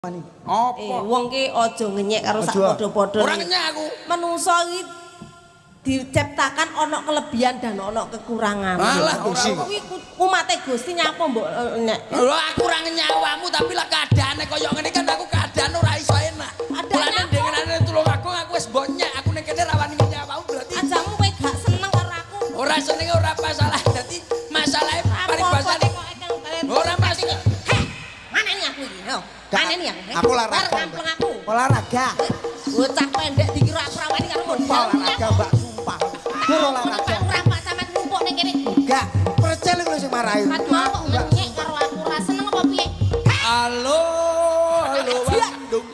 Wani. Apa? Wong ki aja ngenyek karo sak Aja. padha-padha. Ora ngenyek aku. Menungso iki diciptakan ana kelebihan dan ana kekurangan. Alah, ora. Gusti. Kuwi umate Gusti nyapa mbok nyek. Lho, aku ora ngenyek awakmu, tapi lah keadaane kaya ngene kan aku keadaan ora iso enak. Keadaan Mulane apa? ndengenane Tulungagung aku wis mbok nyek, aku ning kene ra wani ngenyek awakmu berarti. Ajamu kowe gak seneng karo aku. Ora senenge ora masalah. Dadi masalahe Apa-apa paribasane kok ekang. Ora, Mas. Heh, mana nih aku iki? Yo, mana nih aku? Aku olahraga. Bar ngampleng aku. Olahraga. Bocah pendek dikira aku ra wani karo Sumpah olahraga, Mbak, sumpah. Gur olahraga. Ora Pak Camat ngumpuk ning kene. Enggak, percel iku lho sing marahi. Kat mau kok ngenyek karo aku, ora seneng apa piye? Halo, halo Bandung.